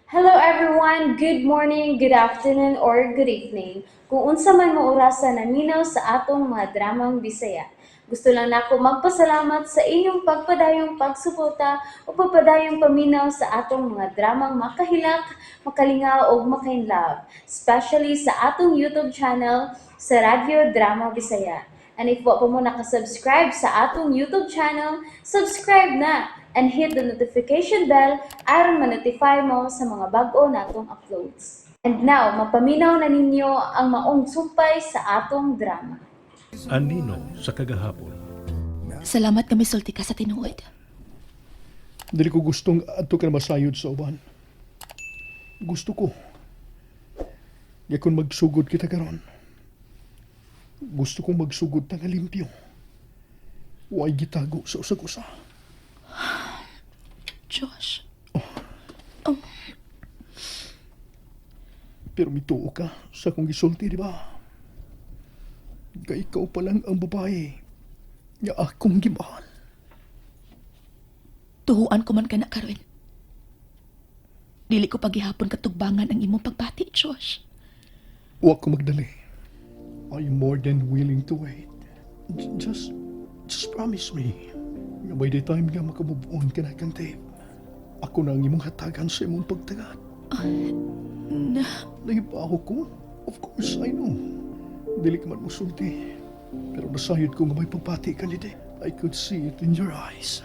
Hello everyone! Good morning, good afternoon, or good evening. Kung unsa man mo orasa naminaw sa atong mga dramang Bisaya. Gusto lang nako magpasalamat sa inyong pagpadayong pagsuporta o pagpadayong paminaw sa atong mga dramang makahilak, makalingaw ug makainlove, especially sa atong YouTube channel sa Radyo Drama Bisaya. And if wa pa mo nakasubscribe sa atong YouTube channel, subscribe na and hit the notification bell aron ma-notify mo sa mga bag-o natong uploads. And now, mapaminaw na ninyo ang maong sumpay sa atong drama. Anino sa kagahapon. Salamat nga misulti ka sa tinuod. Dili ko gustong adto ka na masayod sa uban. Gusto ko. Nga kung magsugod kita karon. Gusto kong magsugod ta nga limpyo. Way gitago sa usag usa. Josh, Pero mituo ka sa akong gisulti, di ba? Kay ikaw pa lang ang babae nga akong gimahal. Tuhuan ko man ka na karon. Dili ko paghihapon katugbangan ang imong pagbati, Josh. Wa ko magdali. I'm more than willing to wait. Just promise me nga by the time nga makamove on ka na kang Dave, ako na ang imong hatagan sa imong pagtagad. Na, Nahibaw ko. Of course, I know. Dili ka man musulti. Pero nasayod ko nga may pagbati ka ni Dave. I could see it in your eyes.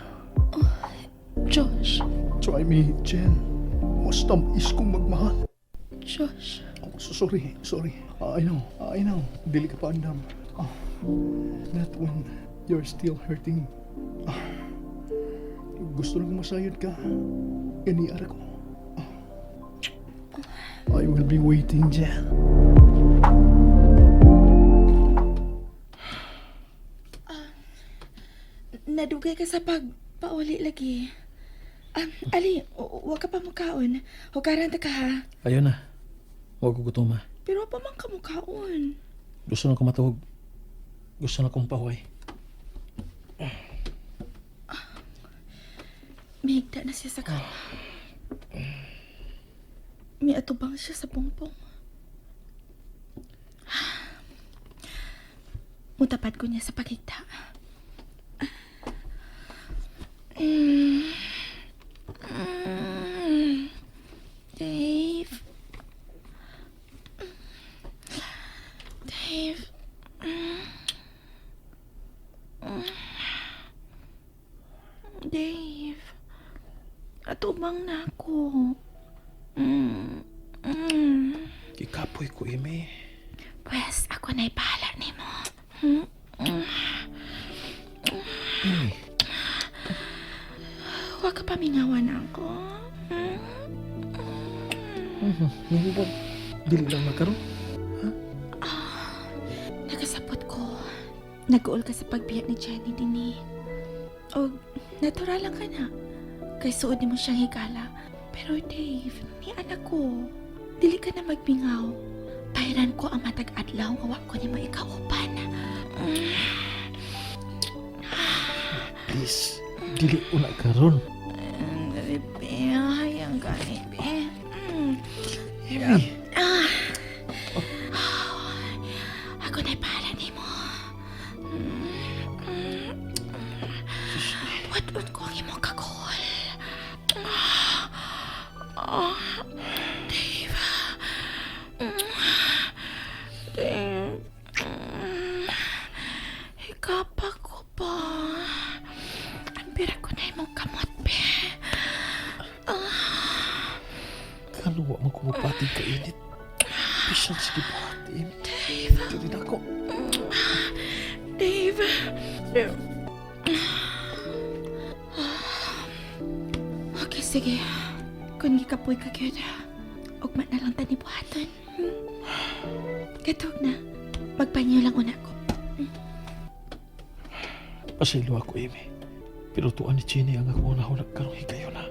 Josh, Try me, Jen. Mas tamis kong magmahal. Josh. Oh, so sorry, sorry. I know, I know. Dili ka pa andam. Oh, not when you're still hurting. Ah, gusto lang masayod ka. Ganiara ko. Ah. I will be waiting, Jen. Nadugay ka sa pagpauli lagi. Ali, wa ka pa mukaon. Hukaran ta ka ha. Ayun na. Huwag ko gutom ha. Pero wa pa man ka mukaon. Gusto na ko matuhog. Gusto na kong pahuway. Mihigda na siya sa kama. Miatubang siya sa pungpong. Mutapad ko niya sa paghigda. Mm. Mm. Dave. Dave. Mm. Mm. Dave. Atubang na ako. Mm. Mm. Kikapoy ko, Amy. Pwes, ako na'y bahala nimo. Hmm? Amy, Huwag ka pamingawan ako. Hmm? mm Dili lang nakaroon. Nakasapot ko. Nag-uol ka sa pagbiyak ni Jenny dini. O, natural lang ka na. Kay suod nimo siyang higala. Pero Dave, ni anak ko, dili ka na magmingaw. Bayaran ko ang matag adlaw nga wa ko nimo ikaupan. Please, dili una karon. Dali, be. Hayang gani, be. Mm. Amy, Ah. Ako na'y bahala nimo. What ko ang imong kagol? Oh, Dave. Dave. Hikapa ko pa. Ang pira ko na imong kamot, be. Kaluwa mo kumupati ka init. Bisan sige buhat, Amy. Dave. Dili na ko. Dave. Dave. Okay, sige. Kung gikapoy ka gyud, ugma na lang tani buhaton. Hmm? Katog na. Magpanyo lang una ko. Pasaylo ako, Amy. Pero tuan ni Chini ang akong nahunag karong higayon na.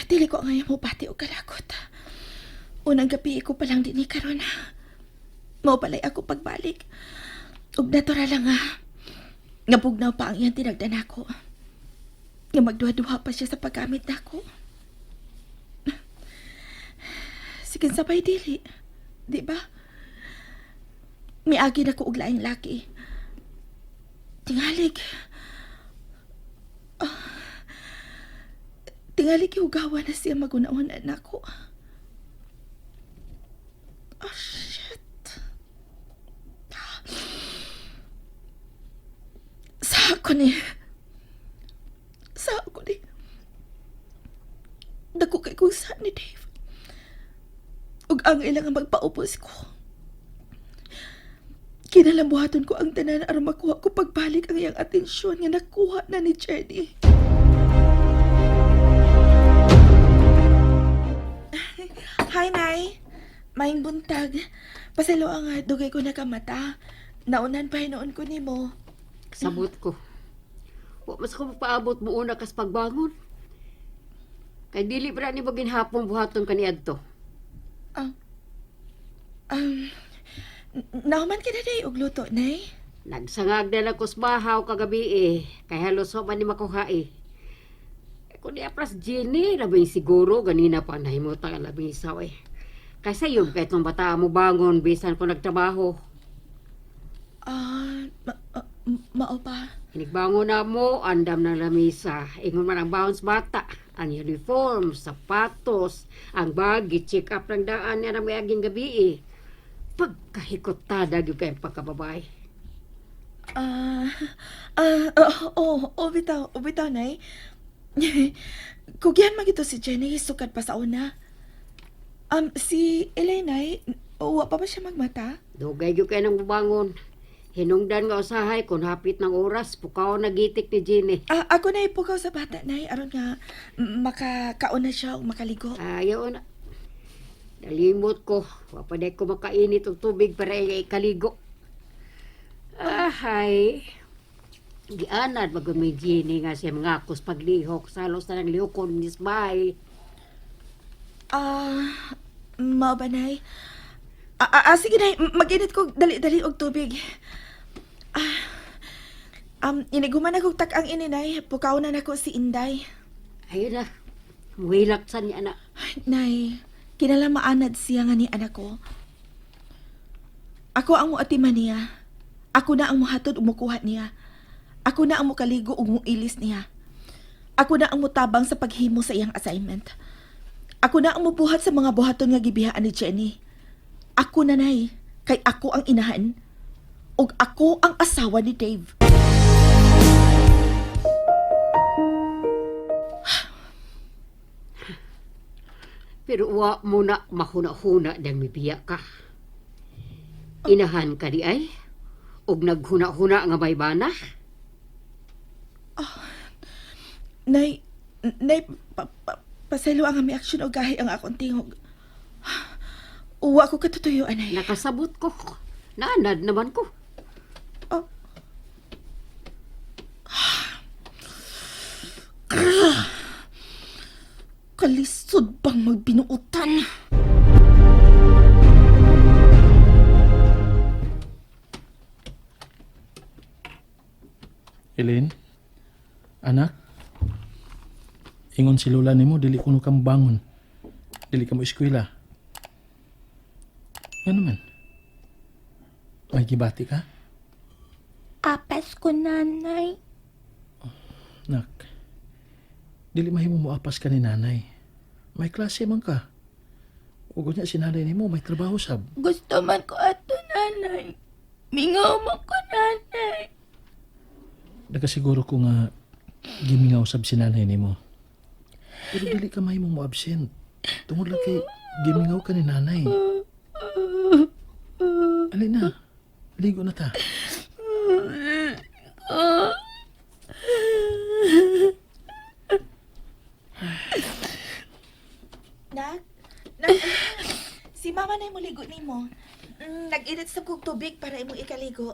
Dili ko ngayon mo pati og kalakot. Unang gabi ko pa lang din ni karon. Mao palay ako pagbalik. Ug natural lang nga. Nga bugnaw pa ang iyang tinagdan ako. Nga magduha-duha pa siya sa paggamit nako. Sige sabay dili. Di ba? Miagi na ko og laing laki. Tingalig. Ah, tingali gihugawa na siya maguna-una nako. Oh, shit. Sa ako ni. Sa ako ni. Dako kay kung saan ni Dave. Ug ang ilang ang magpaubos ko. Kinalambuhaton ko ang tanan aron makuha ko pagbalik ang iyang atensyon nga nakuha na ni Jenny. Hi, Nay. Maing buntag. Pasalo ang dugay ko nakamata. Naunan pa hinuon ko nimo. Sabot ko. Wa mas ko paabot mo una kas pagbangon. Kay dili pa ni baginhapon buhaton kaniadto. Um, nauman ka na day og luto, Nay. Nagsangag na lang ko sa bahaw kagabi eh. Kay halos wa man ni makuha eh. Eh, Kung di apras Jenny, labing siguro, ganina pa nahimutang ang labing isaw eh. Kay sayo, kahit nung bata mo bangon, bisan ko nagtrabaho. Ah, mao pa. Hinigbangon na mo, andam ng lamisa. Ingon man ang bounce bata. Ang uniform, sapatos, ang bag, check up ng daan niya ng mayaging gabi eh. Pagkahikotada gyud kayong pagkababay. Ah, ah, oh, oh, bitaw, oh, bitaw, Nay. Kugyan man gito si Jenny, sukad pa sa una. Si Elaine, Nay, wa pa ba siya magmata? Dugay gyud kay nang bubangon. Hinungdan nga usahay kung hapit ng oras, pukaw na gitik ni Jenny. Ah, ako na ipukaw sa bata, Nay, aron nga makakaon na siya o makaligo. Ayaw na. Nalimot ko. Wa pa day ko makainit og tubig para ikaligo. Ahay. Gianad bagong may Jenny nga siya mga akos paglihok. Salos na ng lihokon ni Bay. Ah, mao ba, Nay? Ah, ah, ah, sige, Nay, mag-init ko dali-dali og tubig. Ah, iniguman ako tak ang ini, Nay. Pukaw na nako si Inday. Ayun na. Muhilak sa niya na. Ay, Nay, kinala maanad siya nga ni anak ko. Ako ang muatiman niya. Ako na ang muhatod ug mukuha niya. Ako na ang mukaligo ug muilis niya. Ako na ang mutabang sa paghimo sa iyang assignment. Ako na ang mubuhat sa mga buhaton nga gibihaan ni Jenny. Ako na, Nay, kay ako ang inahan. Ug ako ang asawa ni Dave. Pero wa mo na mahuna-huna dang mibiya ka. Inahan ka di ay? Og naghuna-huna nga may bana? Nay, Nay, paselo ang aming aksyon o gahi ang akong tingog. Uwa ko katutuyo, anay. Nakasabot ko. Naanad naman ko. Oh. Kalisod bang magbinuutan? Elaine, anak, ingon si Lola nimo dili kuno ka bangon. Dili ka mo eskwela. Ngano man? May gibati ka? Apas ko, nanay. Nak, dili mahimo mo apas ka ni nanay. May klase man ka. Ug unya si nanay nimo may trabaho sab. Gusto man ko ato, nanay. Mingaw mo ko, nanay. Nakasiguro ko nga gimingaw sab si nanay nimo. Pero dili ka mahimo mo absent. Tungod lang kay gimingaw ka ni nanay. Alin na, ligo na ta. Nak, nak, si mama na muligo nimo. Nag-init sa kog tubig para imong ikaligo.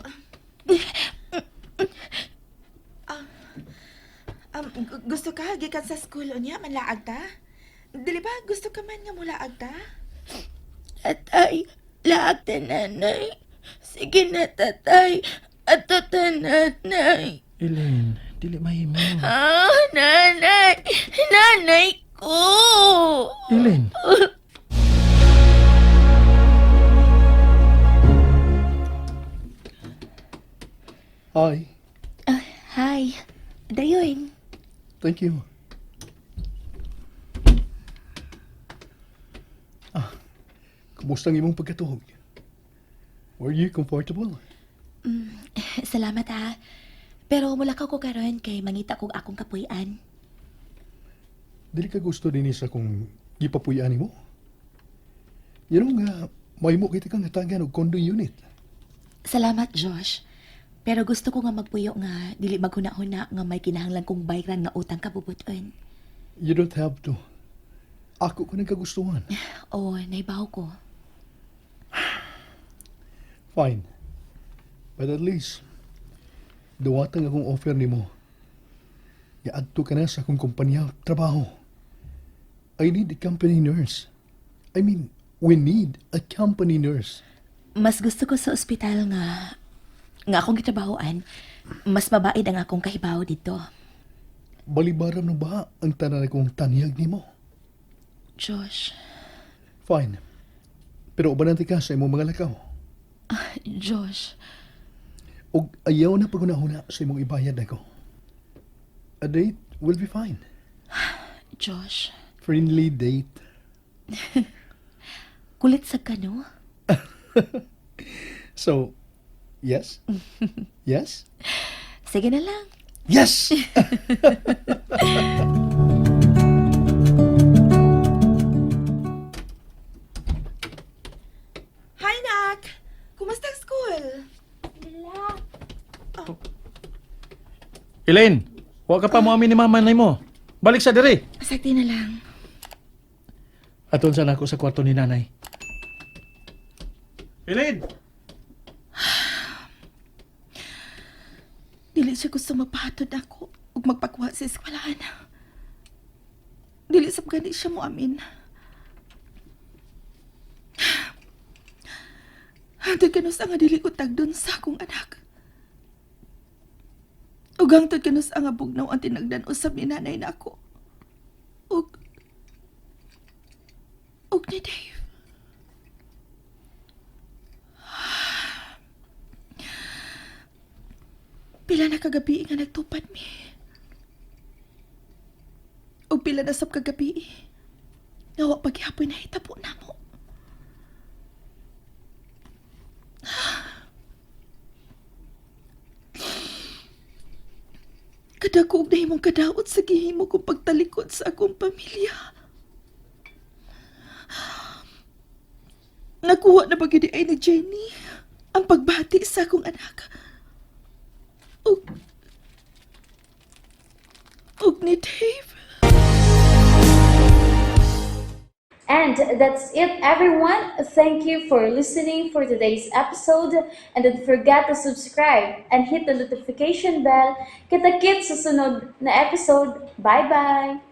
Ah, gusto ka gikan sa school unya manlaag ta? Dili ba gusto ka man nga mulaag ta? Atay, Laak ta, nanay. Sige na, tatay. Ato ta, nanay. Elaine, dili mahimo. Ah, nanay. Nanay ko. Elaine. Hi. Ah, hi. Dayon. Thank you. Ah, kumusta ang imong pagkatuhog? Were you comfortable? Salamat ha. Pero mulakaw ko karon kay mangita kog akong kapuy-an. Dili ka gusto din sa kung gipapuy-an nimo? You know nga, mahimo kita kang hatagan og condo unit. Salamat, Josh. Pero gusto ko nga magpuyo nga dili maghuna-huna nga may kinahanglan kong bayran nga utang kabubuton. You don't have to. Ako ko nagkagustuhan. Oo, naibaw ko. Fine. But at least, duwatang akong offer nimo. Yaadto ka na sa akong kumpanya trabaho. I need a company nurse. I mean, we need a company nurse. Mas gusto ko sa ospital nga nga akong gitrabahoan, mas mabaid ang akong kahibaw dito. Balibaram na ba ang tanan kong tanyag nimo? Josh, Fine. Pero ubanan ka sa imong mga lakaw. Josh, Og ayaw na pagunahuna sa imong ibayad ako. A date will be fine. Josh, Friendly date. kulit sa kano? So, yes? Yes? Sige na lang. Yes! Hi, Nak! Kumusta ang school? Elaine, wa ka pa mo amin ni mama nimo. Balik sa diri. Sakti na lang. Aton sa nako sa kwarto ni nanay. Elaine! Dili siya gusto mapahatod ako ug magpakuha sa eskwelahan. Dili sab gani siya mo amin. Hangtod kanus ang dili ko tagdon sa akong anak. Ug hangtod kanus ang bugnaw ang tinagdan usab ni nanay nako. Ug ni Dave. Pila na kagabi nga nagtupad mi. O pila na sab kagabi. Nga wa paghihapon na hitabo namo. Kadako og nahimong kadaot sa gihimo kong pagtalikod sa akong pamilya. Nakuha na ba gyud ay ni Jenny ang pagbati sa akong anak? Og ni Dave. And that's it, everyone. Thank you for listening for today's episode. And don't forget to subscribe and hit the notification bell. Kita-kits sa sunod na episode. Bye-bye!